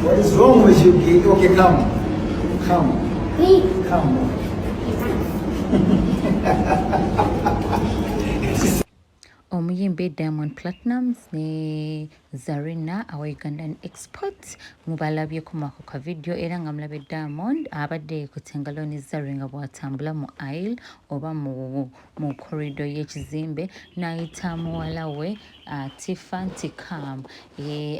What is wrong with you, kid? Okay, come. Come. Come. Omuyimbi Diamond Platnumz ne Zarina, our Ugandan export, mubalabyeko mwako ka video era nga mulabe Diamond abadde ku tengalo ne Zari nga bw'atambula mu aisle oba mu corridor y'ekizimbe n'ayita muwala we Tifa nti Cam.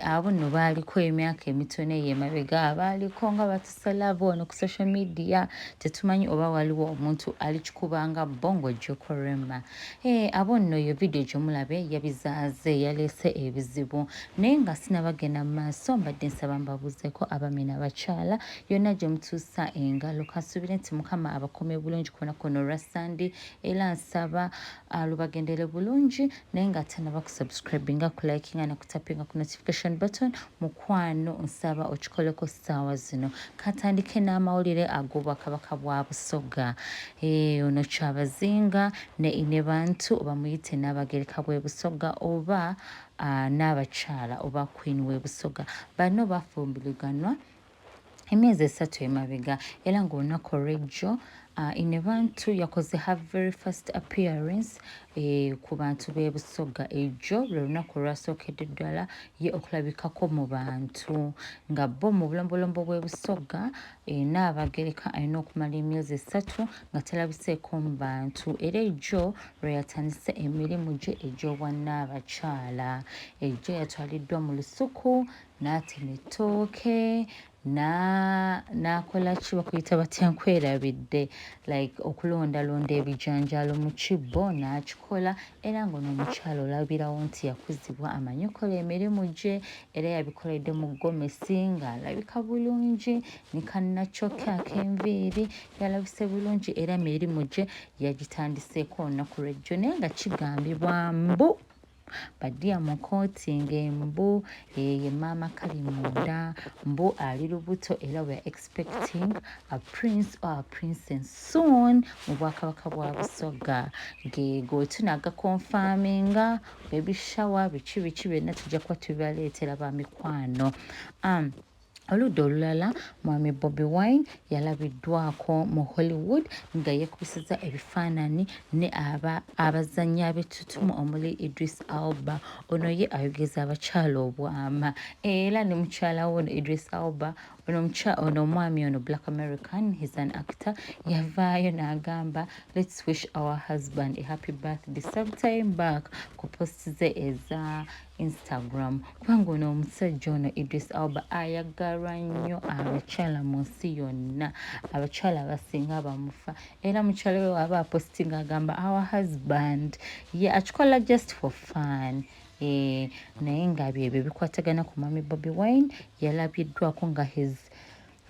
Abo nno baaliko emyaka emitono eyo emabega, baaliko nga batusalaba ono ku social media, tetumanyi oba waliwo omuntu alikikubanga bo ng'oggyeko Rema. Abo nno eyo vidiyo gye mulabe yabizaaze, yaleese ebizibu. Naye nga sinabagenda mu maaso, mbadde nsaba mbabuuzeeko abaami n'abakyala yonna gye mutuusa engalo. Kansuubire nti Mukama abakuume bulungi ku lunaku luno olwa Sunday, era nsaba lubagendere bulungi. Naye nga tanaba kusubscribinga, kulikinga ne kutapinga ku notification button, mukwano nsaba okikoleko ssaawa zino. Katandike n'amawulire ag'Obwakabaka bwa Busoga. Ono Kyabazinga ne Inebantu, bamuyite Naabagereka bw'e Busoga oba Naabakyala oba Queen w'e Busoga, bano bafumbiriganwa emyezi 3 emabega, era ng'olunaku olw'ejjo Inebantu yakoze her very first appearance ku bantu b'e Busoga. Ejjo lwe lunaku olwasookedde ddala ye okulabikako mu bantu, nga bo mu bulombolombo bw'e Busoga Naabagereka alina okumala emyezi 3 nga talabiseeko mu bantu, era ejjo lwe yatandise emirimu gye egy'obwannaabakyala. Ejjo yatwaliddwa mu lusuku n'atema ettooke n'akola ki, bakuyita batya, nkwerabidde, like okulondalonda ebijanjaalo mu kibbo n'akikola. Era ng'ono omukyala olabirawo nti yakuzibwa, amanyi okukola emirimu gye, era yabikoledde mu gomesi ng'alabika bulungi ne kannakyoke ak'enviiri, yalabise bulungi era emirimu gye yagitandiseeko olunaku lw'ejjo. Naye nga kigambibwa mbu baddiya mu kooti ng'embu ye maama kali munda, mbu ali lubuto, era we are expecting a prince or a princess soon mu Bwakabaka bwa Busoga. Geego tunagakonfaminga, baby shower, biki biki byonna tujja kuba tubibaleetera, ba mikwano. Oludda olulala, mwami Bobi Wine yalabiddwako mu Hollywood nga yeekubisiza ebifaananyi ne abazannyi ab'ettutumu omuli Idris Elba. Ono ye ayogeza abakyala obwama, era ne mukyala we ono Idris Elba, ono omwami ono Black American, he's an actor, yavaayo n'agamba, "Let's wish our husband a happy birthday," sometime back ku post ze eza Instagram, kubanga ono omusajja ono Idris Elba ayagalwa nnyo abakyala mu nsi yonna, abakyala abasinga bamufa, era mukyala we waba apostinga agamba, "Our husband." Ye akikola just for fun. Naye nga byebyo bikwatagana ku mwami Bobi Wine, yalabiddwako nga his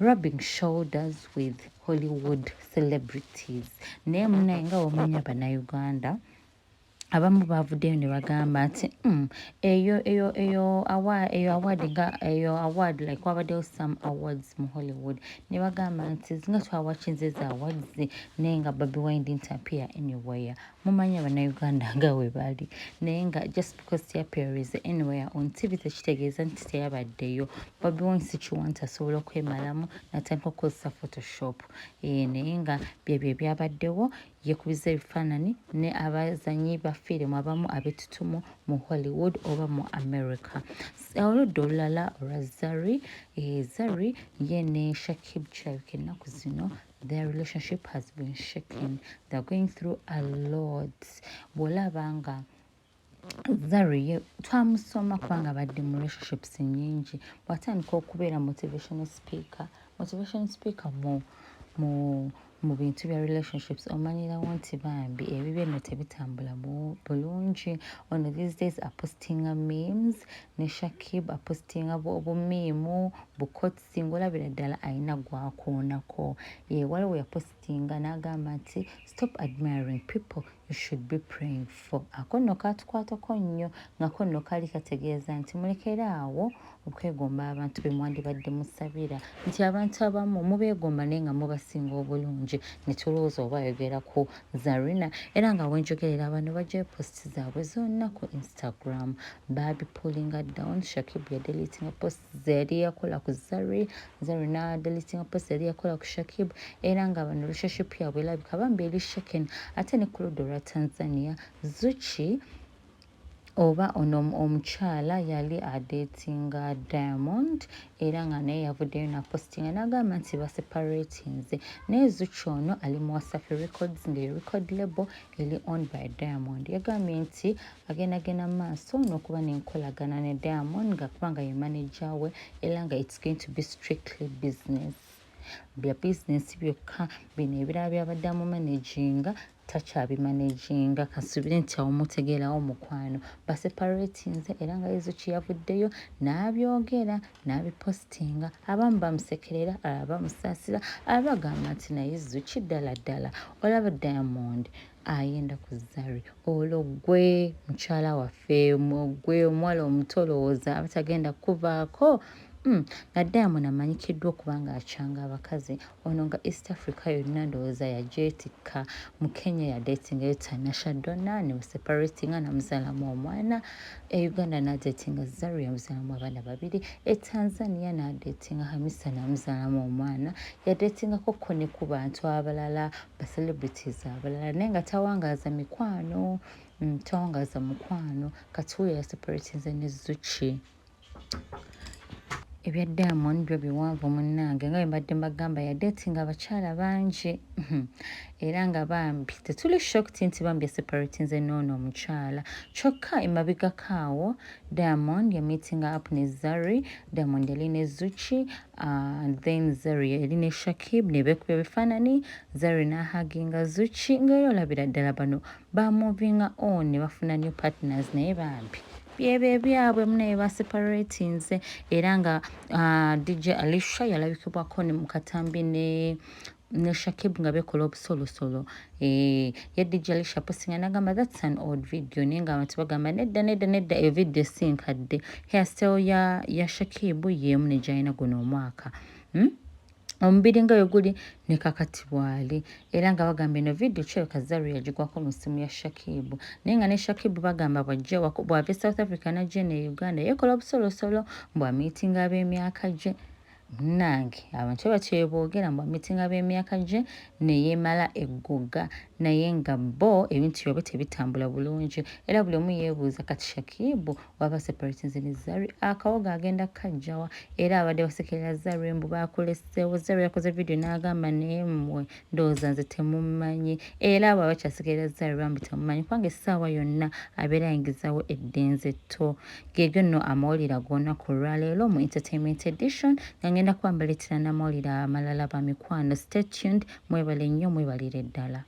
rubbing shoulders with Hollywood celebrities. Naye munaye nga womanya Bannayuganda abamu bavuddeyo ne bagamba nti eyo award, nga eyo award, like wabaddewo some awards mu Hollywood, ne bagamba nti nga twawatchinze ezo awards naye nga Bobi Wine didn't appear anywhere. Mumanyi Abannayuganda nga we bali, naye nga just because he anywhere on TV tekitegeeza nti teyabaddeyo. Bobi Wine si kiwa nti asobola okwemalamu natandika okukozesa Photoshop. Naye nga byebyo ebyabaddewo, yekubiza ebifaananyi ne abazanyi ba firimu abamu ab'ettutumu mu Hollywood oba mu America. Oludda olulala olwa Zari, Zari ye ne Shakib, kirabika ennaku zino their relationship has been shaken, they're going through a lot. Bw'olaba nga Zari ye twamusoma kubanga abadde mu relationships nnyingi, bw'atandika okubeera motivational speaker, motivation speaker mu bintu bya relationships, omanyirawo nti bambi ebibyo nno tebitambula bulungi. Ono these days apostinga memes ne Shakib, apostinga obumiimu buquotes, ng'olabira ddala alina gwakoonako. Ye waliwo yapostinga n'agamba nti, "Stop admiring people you should be praying for." Ako nno katukwatako nnyo, nga ko nno kali kategeeza nti mulekere awo. Okwegomba abantu be mwandibadde musabira nti abantu abamu mubeegomba naye nga mubasinga obulungi ne tulowooza oba ayogera ku Zarina. Era nga wenjogerera bano baggyayo post zaabwe zonna ku Instagram, babipulinga down. Shakib yadeletinga post ze yali yakola ku Zari, Zari n'adeletinga post yali yakola ku Shakib. Era nga bano relationship yaabwe erabika bambi eri shaken. Ate ne ku ludda olwa Tanzania, Zuchi oba ono omukyala yali adeetinga Diamond, era nga naye yavuddeyo napostinga n'agamba nti baseparatinze. Naye Zuchi ono ali mu Wasafi Records, ng'eyo record label eri owned by Diamond. Yagambye nti agendagenda mu maaso n'okuba n'enkolagana ne Diamond, nga kubanga ye manager we, era nga it's going to be strictly business, bya bizinesi byokka. Bino ebirala byabadde amumanaginga takyabimanaginga. Kasubire nti awo mutegeerawo mukwano. Baseparatinze, era nga Zuchi yavuddeyo n'abyogera n'abipositinga. Abamu bamusekerera, abalala bamusaasira, abalala bagamba nti naye Zuchi, ddala ddala olaba Diamond ayenda ku Zari, olwo gwe mukyala waffe, gwe omuwala omuto, olowooza abatagenda kuvaako? Nga Diamond amanyikiddwa okuba nga akyanga abakazi ono, nga East Africa yonna ndowooza yagyetikka. Mu Kenya yadeetingayo Tanasha Donna ne baseparatinga, namuzaalamu omwana. E Uganda n'adeetinga Zari, yamuzaalamu abaana babiri. E Tanzania n'adeetinga Hamisa, namuzaalamu omwana. Yadeetingako ko ne ku bantu abalala, ba celebrities abalala, naye nga tawangaaza mikwano, tawangaaza mukwano. Kati wuyo yaseparatinze ne Zuchi. Ebya Diamond byo biwanvu munnange. Nga bwe mbadde mbagamba, yadeetinga abakyala bangi, era nga bambi tetuli shocked nti bambi yaseparatinze n'ono omukyala. Kyokka emabegako awo Diamond yameetinga up ne Zari. Diamond yali ne Zuchi, then Zari yali ne Shakib, ne beekuba ebifaananyi, Zari n'ahaginga Zuchi, ng'era olabira ddala bano bamovinga on ne bafuna new partners. Naye bambi byebyo ebyabwe munaye, baseparatinze. Era nga DJ Alisha yalabikibwako ne mu katambi ne Shakib nga bekola obusolosolo. Ye DJ Alisha postinga nagamba, "That's an old video," naye nga abantu bagamba, "Nedda, nedda, nedda, eyo video si nkadde." Hairstyle ya Shakib yeemu ne gyalina guno omwaka, Omubiri nga we guli ne kakati bwali. Era nga bagamba eno vidiyo kirabika Zari yagigwako mu ssimu ya Shakibu. Naye nga ne Shakibu bagamba bw'ajja, bw'ava e South Africa n'ajja eno e Uganda, yeekola obusolosolo bw'amiitinga ab'emyaka gye. Munnange, abantu batyo bwe boogera mbu amiitinga ab'emyaka gye ne yeemala eggoga, naye nga bo ebintu byabwe tebitambula bulungi. Era buli omu yeebuuza kati Shakibu waba separatinze ne Zari, akawogo agenda kajjawa? Era abadde basekerera Zari mbu bakuleseewo. Zari yakoze vidiyo n'agamba, "Naye mmwe ndowooza nze temummanyi." Era abo abakyasekerera Zari bambi temumanyi, kubanga essaawa yonna abeera ayingizaawo eddenzi etto. Geegyo nno amawulire ag'olunaku olwaleero mu Entertainment Edition, nga ngenda kuba mbaleetera n'amawulire amalala. Bamikwano, stay tuned. Mwebale nnyo, mwebalire ddala.